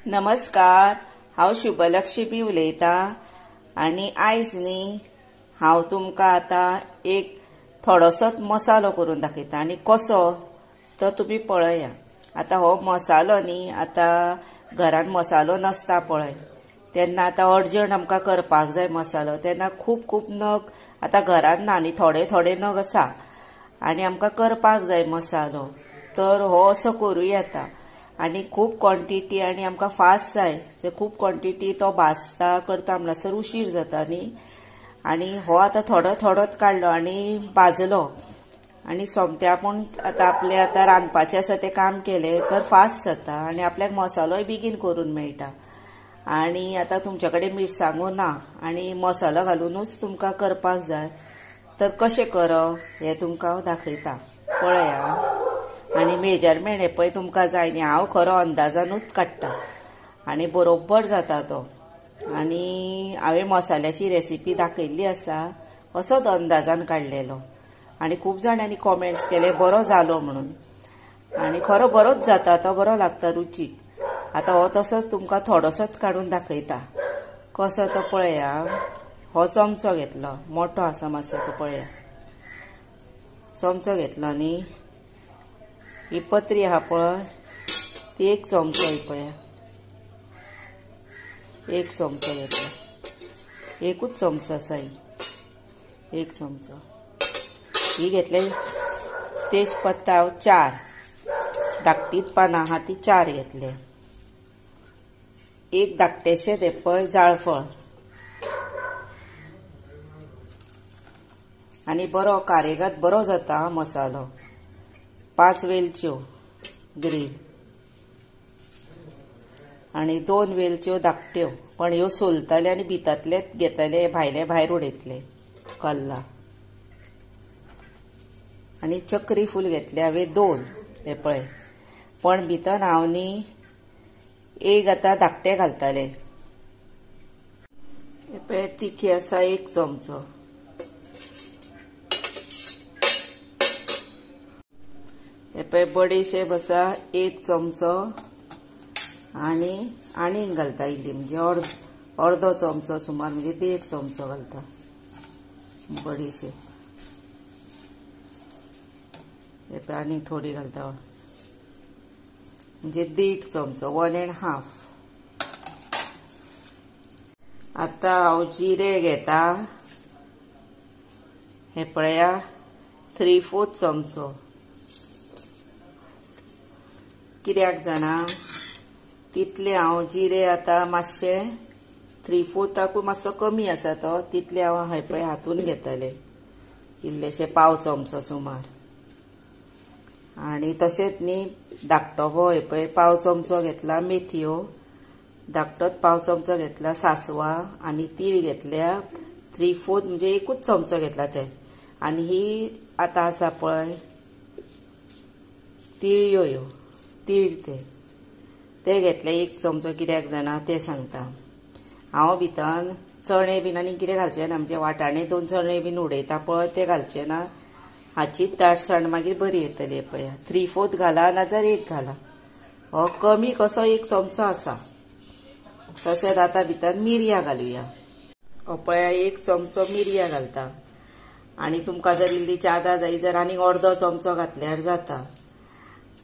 नमस्कार, हांव शुभलक्ष्मी उलयता आनी आयज न्ही हांव तुमकां आतां एक थोडोसोच मसालो करून दाखयता आनी कसो तो तुमी पळया। आतां हो मसालो न्ही, आतां घरान मसालो नासता पळय, तेन्ना आतां अर्जंट आमकां करपाक जाय मसालो, तेन्ना खूब खूब नग आतां घरान ना न्ही, थोडे थोडे नग आसा आनी आमकां करपाक जाय मसालो, तर हो असो करूं येता आनी खूब क्वॉन्टिटी आनी आमकां फास्ट जाय, ते खूब क्वॉन्टिटी तो भाजता करता म्हणसर उशीर जाता न्ही। आनी हो आतां थोडो थोडोच काडलो आनी भाजलो आनी सोमते आपूण आतां आपलें आतां रांदपाचें आसा तें काम केलें तर फास्ट जाता आनी आपल्याक मसालोय बेगीन करून मेळटा। आनी आतां तुमचे कडेन मिरसांगो ना आनी मसालो घालुनूच तुमकां करपाक जाय, तर कशें करप हें तुमकां हांव दाखयता, पळया। आनी मेजरमेंट हें पळय तुमकां जाय न्ही, हांव खरो अंदाजानूच काडटा आनी बरोबर जाता तो। आनी हांवें मसाल्याची रेसिपी दाखयल्ली आसा, असोच अंदाजान काडलेलो आनी खूब जाणांनी कॉमेंट्स केले बरो जालो म्हणून, आनी खरो बरोच जाता तो, बरो लागता रुचीक। आतां हो तसोच तुमकां थोडोसोच काडून दाखयता कसो तो पळया। हो चमचो घेतलो, मोठो आसा मातसो तो पळया, चमचो घेतलो न्ही, ही पत्री आहा पळय ती एक चमचो, ही पळया एक चमचो घेतलो, एकूच चमचो आसा ही, एक चमचो ही घेतले। तेजपत्ता हांव चार धाकटीत पानां आहा ती चार घेतले, एक धाकटेशें तें पळय जाळफळ, आनी बरो कारेगात बरो जाता मसालो। 5 वेलच्यो ग्रीन आनी 2 वेलच्यो धाकट्यो, पण ह्यो सोलतले आनी भितरलेच घेतले, भायले भायर उडयतले कल्ला। आनी चक्री फूल घेतले हांवें 2 हे पळय, पण भितर हांव न्ही एक आतां धाकटे घालतले। हे पळय तिखी आसा 1 चमचो, हे पळय बडीशेप आसा 1 चमचो, आनी आनीक घालता इल्ली, म्हणजे अर्दो चमचो सुमार, म्हणजे 1.5 चमचो घालता बडीशेप। हे पळय आनीक थोडी घालता, म्हणजे 1.5 चमचो, 1.5। आतां हांव जिरे घेता, हे पळया 3/4 चमचो। कित्याक जाणा तितले हांव जिरे आतां मातशे 3/4 मातसो कमी आसा तो, तितले हांव हे पळय हातून घेतले इल्लेशे 1/4 चमचो सुमार। आनी तशेंच न्ही धाकटो हे पळय 1/4 चमचो घेतला मेथयो, धाकटोच 1/4 चमचो घेतला सासवां, आनी तीळ घेतल्या 3/4 म्हणजे 1 चमचो घेतला ते। आनी ही आतां आसा पळय तिळयो, ह्यो तीळ ते घेतले 1 चमचो, कित्याक जाणा ते सांगता हांव। भितर चणे बीन आनी कितें घालचें ना, म्हणजे वाटाणे 2 चणे बीन उडयता पळय ते घालचे ना, हाचीच दाटसाण मागीर बरी येतली। पळया 3/4 घाला नाजाल्यार 1 घाला, हो कमी कसो 1 चमचो आसा। तशेंच आतां भितर मिरयां घालुया, हो पळया 1 चमचो मिरयां घालता, आनी तुमकां जर इल्ली जादा जाय जर आनीक अर्दो चमचो घातल्यार जाता।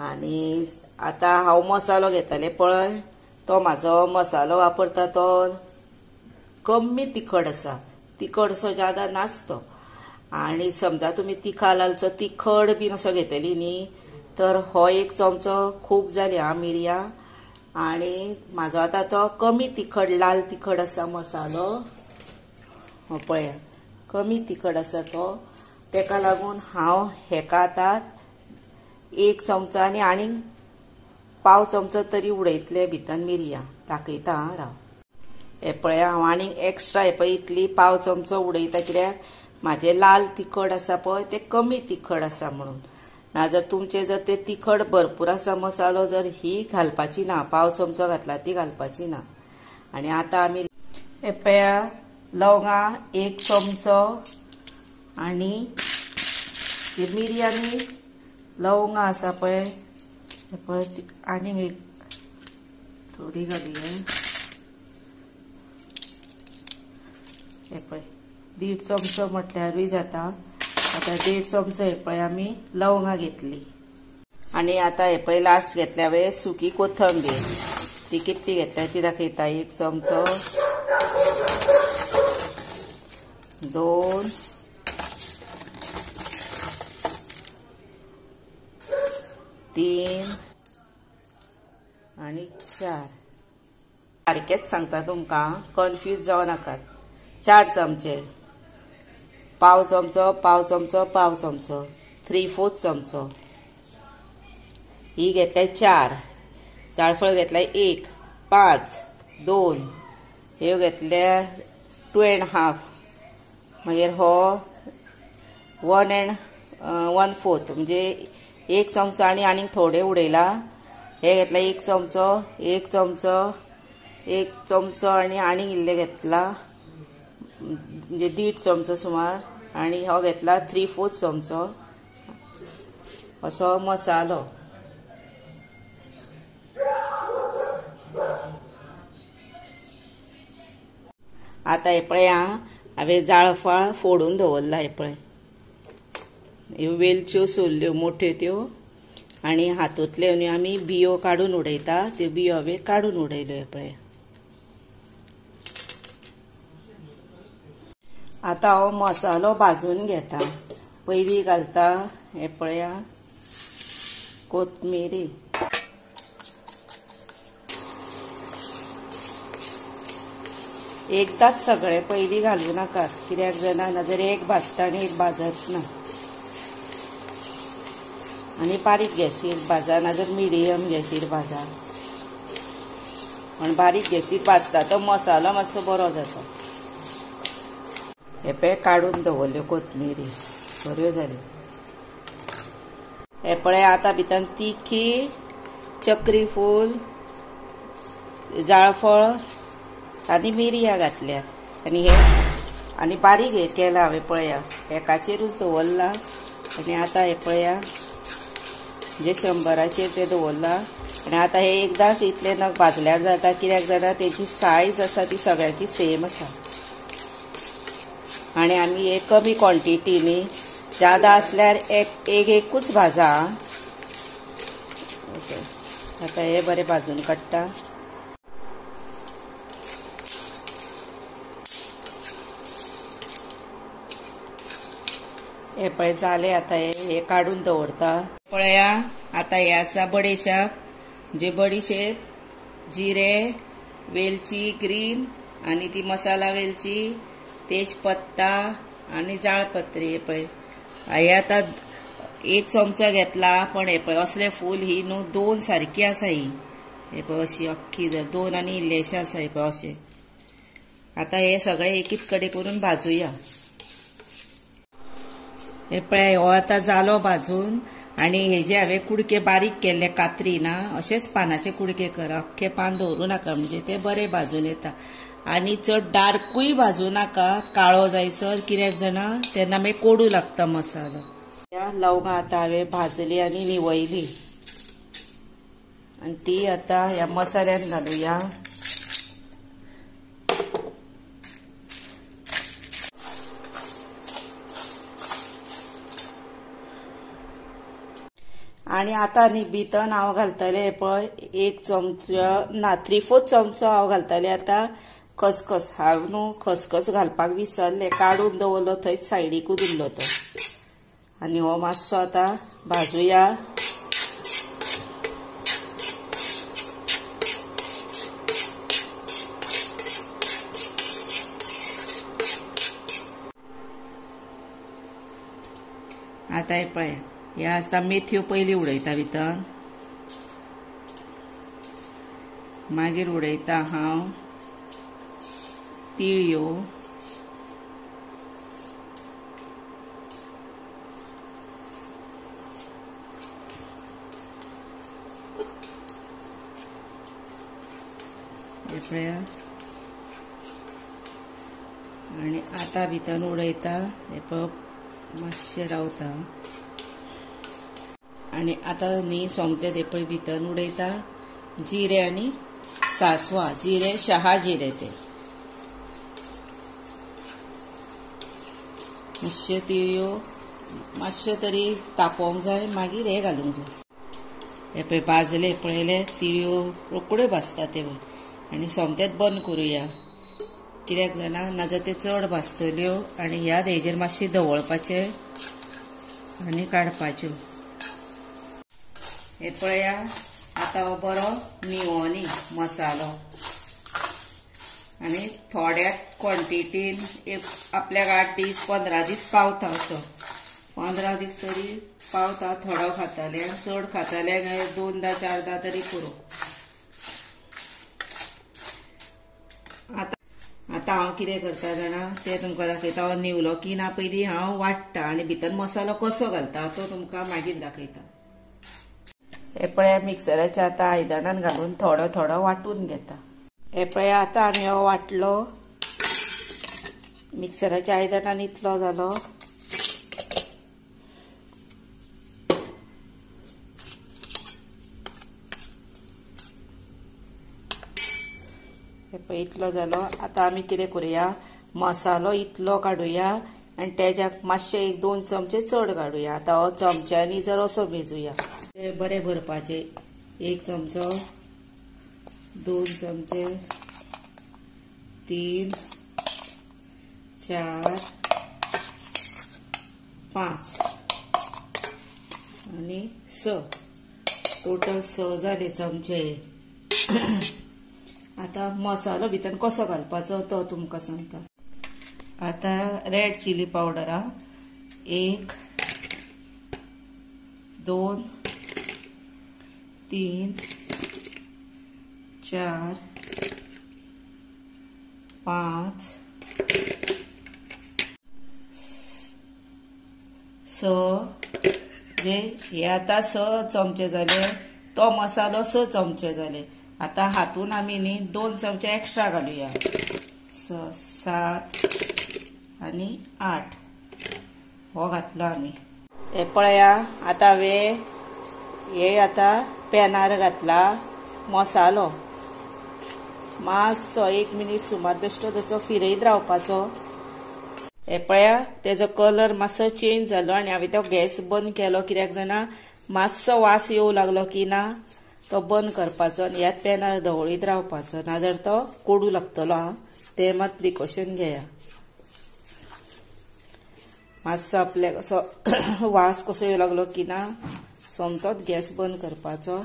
आनी आतां हांव मसालो घेतले पळय, तो म्हाजो मसालो वापरता तो कमी तिखट आसा, तिखट असो जादा नाच तो। आनी समजा तुमी तिखा लालचो तिखट बीन असो घेतली न्ही, तर हो 1 चमचो खूब जाली हा मिरयां। आनी म्हाजो आतां तो कमी तिखट लाल तिखट आसा मसालो, हो पळया कमी तिखट आसा तो, तेका लागून हांव हेका आतां 1 चमचो आनी आनीक 1/4 चमचो तरी उडयतले भितर मिरयां, दाखयता राव। हे पळया हांव आनीक एक्स्ट्रा हे पळय इतली 1/4 चमचो उडयता, कित्याक म्हाजें लाल तिखट आसा पळय ते कमी तिखट आसा म्हणून, नाजाल्यार तुमचें जर ते तिखट भरपूर आसा मसालो जर ही घालपाची ना, 1/4 चमचो घातला ती घालपाची ना। आनी आतां आमी हे पळया लवंगां 1 चमचो आनी मिरयांनी लवंगां आसा पळय, पळय आनीक एक थोडी घालुया. हे पळय 1.5 चमचो म्हटल्यारूय जाता. आतां 1.5 चमचो हे पळय आमी लवंगां घेतली. आनी आतां हे पळय लास्ट घेतल्या हांवें सुकी कोथंबीर. ती कितली घेतल्या ती दाखयता. 1 चमचो, 2, 3 आनी 4. सारकेच सांगता तुमकां, कन्फ्यूज जावं नाकात. 4 चमचे, पाव चमचो, पाव चमचो, पाव चमचो, 3/4 चमचो. ही घेतल्या 4, जाळफळ घेतल्या 1, 5, 2, हे घेतल्या 2.5, मागीर हो 1 1/4 म्हणजे 1 चमचो आनी आनीक थोडे उडयला. हे घेतला 1 चमचो, 1 चमचो, 1 चमचो आनी आनीक इल्ले घेतला म्हणजे 1.5 चमचो सुमार. आनी हो घेतला 3/4 चमचो असो मसालो. आतां हे पळय हांवें जाळफळ फोडून दवरला. हे पळय ह्यो वेलच्यो सोल्ल्यो मोठ्यो त्यो, आनी हातूंतल्यो न्ही आमी बियो काडून उडयता, त्यो बियो हांवें काडून उडयल्यो. हे पळय आतां हांव मसालो भाजून घेता. पयलीं घालता हे पळया कोथमिरी, एकदाच सगळे पयलीं घालूं नाकात, कित्याक जाणा नाजाल्यार एक भाजता आनी एक भाजत ना. आनी बारीक गॅसीर भाजा, नाजाल्यार मिडियम गॅसीर भाजा, पण बारीक गॅसीर भाजता तो मसालो मातसो बरो जाता. हे पळय काडून दवरल्यो कोथमिरी, बऱ्यो जाल्यो. हे पळय आतां भितर तिखी, चक्री फूल, जाळफळ आनी मिरयां घातल्या. आनी हे आनी बारीक हे केला हांवें पळया, एकाचेरूच दवरला. आनी आतां हे पळया म्हणजे 100 ते दवरला. आनी आतां हे एकदाच इतले नग भाजल्यार जाता, कित्याक जाणा तेजी सायज आसा ती सगळ्यांची सेम आसा. आनी आमी हे कमी क्वॉन्टिटी न्ही, जादा आसल्यार एक एकूच भाजा. ओके, आतां हे बरें भाजून काडटा. हे पळय जालें, आतां हे काडून दवरता. पळया आतां हे आसा बडेशाप, म्हणजे बडीशेप, जिरे, वेलची ग्रीन आनी ती मसाला वेलची, तेजपत्ता आनी जाळपत्री. हे पळय हे आतां 1 चमचो घेतला, पण हे पळय असले फूल ही न्हू 2 सारकी आसा ही. हे पळय अशी अख्खी जर 2 आनी इल्लेशे आसा हे पळय अशें. आतां हे सगळे एकीच कडेन करून भाजुया. हे पळय हो आतां जालो भाजून. आनी हेजे हांवें कुडके बारीक केल्ले कात्री ना, अशेच पानाचे कुडके कर, अख्खे पान दवरूं नाका, म्हणजे ते बरे भाजून येता. आनी चड डार्कूय भाजूं नाका, काळो जायसर, कित्याक जाणा तेन्ना मागीर कोडू लागता मसालो. लवंगां आतां हांवें भाजली आनी निवयली, आनी ती आतां ह्या मसाल्यान घालुया. आनी आतां न्ही भितर हांव घालतलें पळय 1 चमचो ना 3/4 चमचो हांव घालतलें आतां खसखस. हांव न्हू खसखस घालपाक विसरलें, काडून दवरलो थंयच सायडीकूच उरलो तो. आनी हो मातसो आतां भाजुया. आतां हे पळय हे आतां मेथयो पयलीं उडयता भितर, मागीर उडयता हांव तिळयो, हे पळया. आनी आतां भितर उडयता हे पळय मातशें रावता. आनी आतां न्ही सोमतें ते पळय भितर उडयता जिरे आनी सासवां, जिरे, शहा जिरे ते मातश्यो तिळयो मातश्यो तरी तापोवंक जाय, मागीर हे घालूंक जाय. हे पळय भाजले पळयले तिळयो रोखड्यो भाजता ते आनी सोमतेच बंद करुया कित्याक जाणा, नाजाल्यार ते चड भाजतल्यो. आनी ह्या हेजेर मातशी धवळपाचे आनी काडपाच्यो. हे पळया आतां हो बरो निवोनी मसालो आनी थोड्या क्वॉन्टिटीन एक आपल्याक 8 दीस 15 दीस पावता, असो 15 दीस तरी पावता. थोडो खाताल्याक, चड खाताल्याक 2दा 4दा तरी पुरो. आतां हांव कितें करता जाणा तें तुमकां दाखयता. हांव निवलो की ना पयलीं हांव वाडटा आनी भितर मसालो कसो घालता तो तुमकां मागीर दाखयता. हे पळया मिक्सराच्या आतां आयदनान घालून थोडो थोडो वांटून घेता. हे पळया आतां आमी हो वांटलो मिक्सराच्या आयदनान, इतलो जालो. हे पळय इतलो जालो. आतां आमी कितें करुया, मसालो इतलो काडुया आनी तेज्याक मातशे 1-2 चमचे चड काडुया. आतां हो चमच्यांनी जर असो मेजुया, बरें भरपाचे 1 चमचो, 2 चमचे, 3, 4, 5 आनी 6, टोटल 6 जाले चमचे. आतां मसालो भितर कसो घालपाचो तो तुमकां सांगता. आतां रेड चिली पावडर 1, 2, 3, 4, 5, 6, जे हे आतां 6 चमचे जाले. तो मसालो 6 चमचे जाले. आतां हातून आमी न्ही 2 चमचे एक्स्ट्रा घालुया, 6, 7 आनी 8 हो घातलो आमी. हे पळया आतां हांवें हे आतां पॅनार घातला मसालो. मातसो 1 मिनीट सुमार बेश्टो तसो फिरयत रावपाचो. हे पळया तेजो कलर मातसो चेंज जालो आनी हांवें तो गॅस बंद केलो कित्याक जाणा, मातसो वास येवंक लागलो की ना तो बंद करपाचो आनी ह्याच पॅनार धवळीत रावपाचो, नाजाल्यार तो कोडू लागतलो. आं, ते मात प्रिकॉशन घेया. मातसो आपल्याक असो वास कसो येवंक लागलो की ना सोमतोच गॅस बंद करपाचो.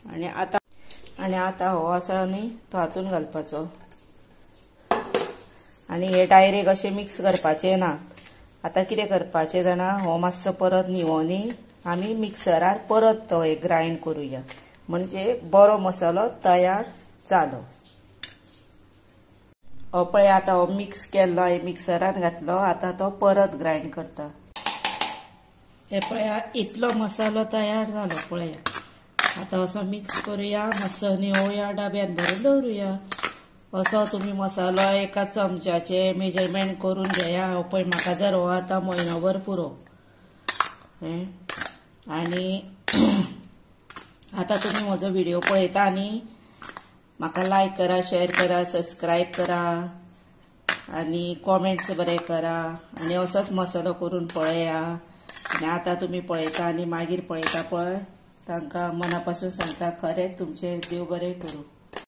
आनी आतां हो आसा न्ही तो हातून घालपाचो. आनी हे डायरेक्ट अशें मिक्स करपाचें ना. आतां कितें करपाचें जाणा, हो मातसो परत निवोनी आमी मिक्सरार परत तो एक ग्रायंड करुया, म्हणजे बरो मसालो तयार जालो. हो पळय आतां हो मिक्स केल्लो हांवें मिक्सरान घातलो, आतां तो परत ग्रायंड करता. हे पळया इतलो मसालो तयार जालो पळया. आतां असो मिक्स करुया, मातसो निवोया, डब्यान भरून दवरुया. असो तुमी मसालो एका चमच्याचे मेजरमेंट करून घेया. हो पळय म्हाका जर हो आतां म्हयनोभर पुरो. आनी आतां तुमी म्हजो व्हिडिओ पळयता आनी म्हाका लायक करा, शेअर करा, सबस्क्रायब करा आनी कॉमेंट्स बरे करा. आनी असोच मसालो करून पळया. आनी आतां तुमी पळयता आनी मागीर पळयता पळय तांकां मना पासून सांगता, खरें तुमचें देव बरें करूं.